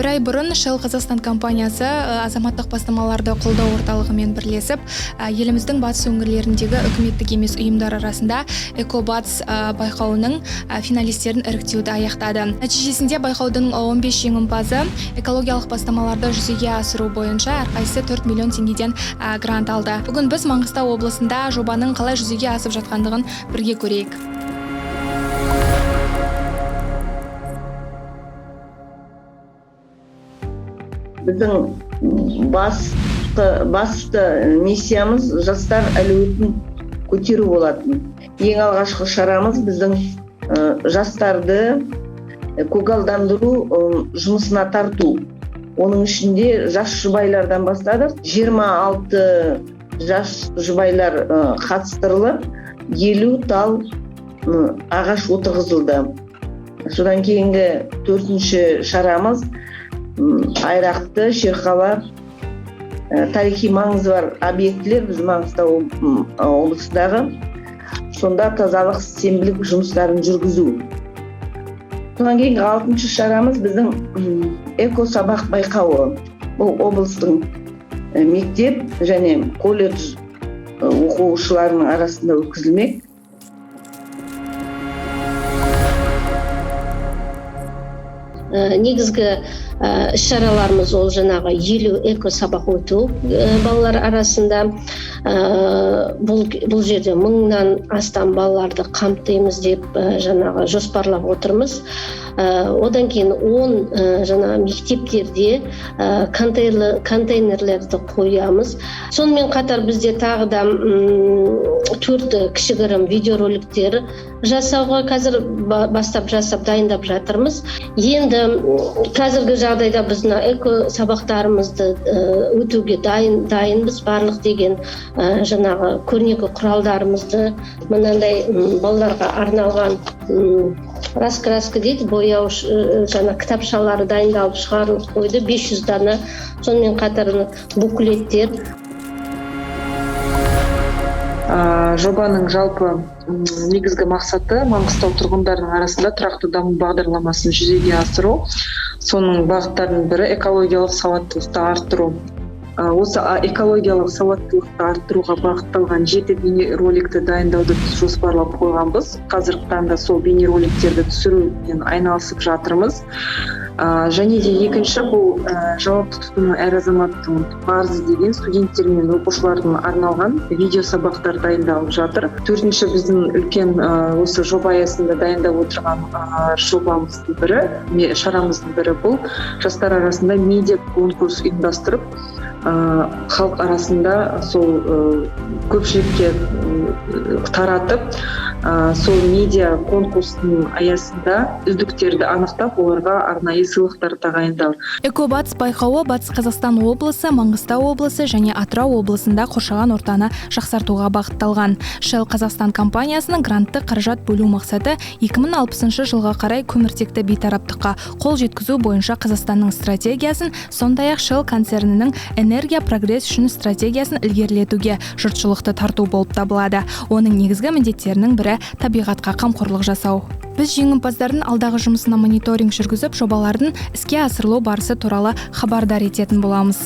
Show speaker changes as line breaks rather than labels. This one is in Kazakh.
Бір ай бұрын Shell Қазақстан компаниясы азаматтық бастамаларды қолдау орталығымен бірлесіп, еліміздің батыс өңірлеріндегі үкіметтік емес ұйымдар арасында Экобатс байқауының финалистерін іріктеуді аяқтады. Нәтижесінде байқаудың 15 жеңімпазы экологиялық бастамаларды жүзеге асыру бойынша әрқайсысы 4 миллион теңгеден грант алды. Бүгін біз Маңғыстау облысында жобаның қалай жүзеге асып жатқандығын бірге көрейік.
Біздің басты миссиямыз жастар әлеуетін көтеру болатын. Ең алғашқы шарамыз біздің жастарды көгалдандыру жұмысына тарту. Оның ішінде жас жұбайлардан бастадық. 26 жас жұбайлар қатыстырылып, 50 тал ағаш отырғызылды. Содан кейінгі төртінші шарамыз Айрақты, Шерқала тарихи маңызы бар объектілер біз Маңғыстау облысындағы, сонда тазалық сенбілік жұмыстарын жүргізу. Содан кейінгі алтыншы шарамыз біздің эко сабақ байқауы. Бұл облыстың мектеп және колледж оқушыларының арасында өткізілмек.
Негізгі іс-шараларымыз ол жаңағы 50 эко сабақ өту балалар арасында. Бұл жерде 1000-нан астам балаларды қамтимыз деп жаңағы жоспарлап отырмыз. Одан кейін 10 жаңа мектептерде контейнерлерді қоямыз. Сонымен қатар бізде тағы да 4 кішігірім видеороликтер жасауға қазір бастап жасап дайындап жатырмыз. Енді қазіргі жағдайда біз мына эко сабақтарымызды өтуге дайынбыз. Барлық деген жаңағы көрнекі құралдарымызды мынандай балаларға арналған раскраска дейді, бояу жаңа кітапшалары дайындалып шығарылып қойды, 500 дана. Сонымен қатар буклеттер.
Жобаның жалпы негізгі мақсаты Маңғыстау тұрғындарының арасында тұрақты даму бағдарламасын жүзеге асыру. Соның бағыттарының бірі экологиялық сауаттылықты арттыру. Осы экологиялық сауаттылықты арттыруға бағытталған 7 бейнероликті дайындауды біз жоспарлап қойғанбыз. Қазіргі таңда сол бейнероликтерді түсірумен айналысып жатырмыз. Және де екінші бұл жауапты тұтыну әр азаматтың парызы деген студенттер мен оқушылардың арналған видео сабақтар дайындалып жатыр. Төртінші біздің үлкен осы жоба аясында дайындап отырған жобамыздың бірі, шарамыздың бірі бұл жастар арасында медиа конкурс ұйымдастырып, халық арасында сол көпшілікке таратып, сол медиа конкурстың аясында үздіктерді анықтап, оларға арнайы сыйлықтар тағайындау.
Экобатс байқауы Батыс Қазақстан облысы, Маңғыстау облысы және Атырау облысында қоршаған ортаны жақсартуға бағытталған. Shell Қазақстан компаниясының грантты қаражат бөлу мақсаты 2060 жылға қарай көміртекті бейтараптыққа қол жеткізу бойынша Қазақстанның стратегиясын, сондай-ақ Shell концернінің энергия прогресс үшін стратегиясын ілгерілетуге жұртшылықты тарту болып табылады. Оның негізгі міндеттерінің бірі табиғатқа қамқорлық жасау. Біз жеңімпаздардың алдағы жұмысына мониторинг жүргізіп, жобалардың іске асырылу барысы туралы хабардар ететін боламыз.